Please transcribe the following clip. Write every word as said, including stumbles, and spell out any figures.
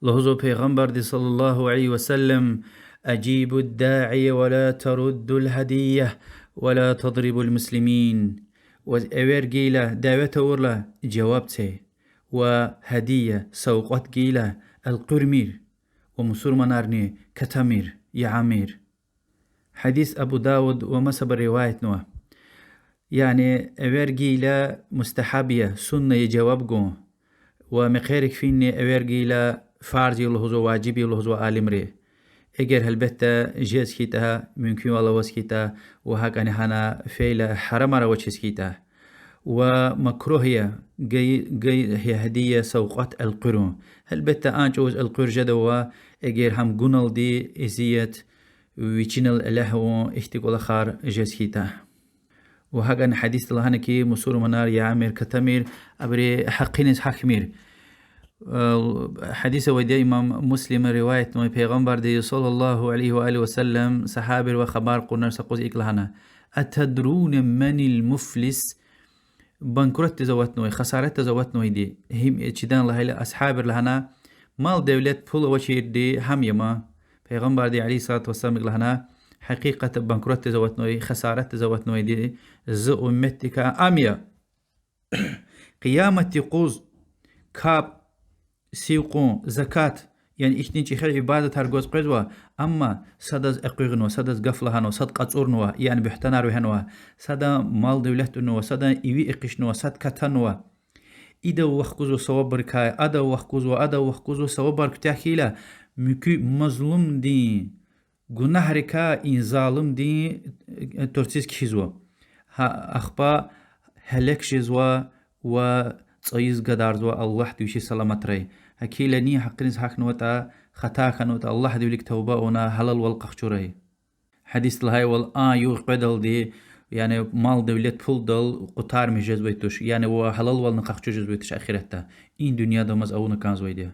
Лугьузва Пайгъамбарди صلى الله عليه وسلم: أجيبوا الداعي ولا تردوا الهدية ولا تضربوا المسلمين. Ваз эвер гайила, давет авурла, жаваб це, ва гьадия, савкьват гайила, элкъуьрмир, ва мусурманарни катамир, ямир. Гьадис Абу Давуд ва масабуру риваятнава. Яни эвер гайила мустагьаб я, сунна я жаваб гун. Ва мехъерик финни эвер гайила фарз я лугьузва, важиб я лугьузва алимри. Эгер гьелбетда жез хьайитӀа, мумкинвал аваз хьайитӀа, ва гьакӀани гьана фейила гьарамар авачиз хьайитӀа. Ва макругь я гайи, гайи гьадия, савкьват элкъуьрун. Гьелбетда, а чӀавуз элкъуьр жеда ва эгер гьам гуналди эзият, вичинал элягь авун ихьтин кӀвалахар жез хьайитӀа. Ва гьакӀани гьадисда лагьана хьи, мусурманар ямир, катамир, абурун гьакъиниз гьахьмир. Гьадис авайди я, имам Муслима риваятнавай, Пайгъамбарди صلى الله عليه وآله وسلم сагьабайривай хабар кьурна са юкъуз икӀ лагьана: أتدرون من المفلس؟ Банкротдиз аватнавай, хасаратдиз аватнавайди гьим я чидан лагьайла, асгьабри лагьана: мал-девлет, пул авачирди гьам я ман. Пайгъамбарди عليه الصلاة والسلام икӀ лагьана: гьакъикъатда банкротдиз аватнавай, хасаратдиз аватнавайди зи умметдикай ам я. Къияматдин юкъуз капӀ, сив кьун, закат, яни ихьтин чӀехи ибадатар гваз къвезва, амма садаз экъуьгънава, садаз гаф лагьанва, сад кьацӀурнава, яни буьгьтанар вегьенва, садан мал-девлет тӀунва, садан иви экъичнава, сад катанва. Идав вахгузва савабрикай, адав вахгузва, адав вахгузва, савабар куьтягь хьайила, муькуь мазлумдин гунагьрикай и залумдин, э, турциз кхьизва. Гьа, ахпа гьелек жезва ва цӀуз гадарзава Аллагьди вичи саламатрай. Гьакӏ хьайила нин гьакъиниз гьахьнаватӀа, хата хьанватӀа, Аллагьдин вилик тавба авуна, гьалалвал къахчурай. Гьадисда лагьайвал, а югъ къведалди, яни мал-девлет, пулдал къутармиш жезвай туш, яни ва гьалалвални къахчуз жезвай туш ахиратда. И дуьньядамаз авуна кӀанзавайди я.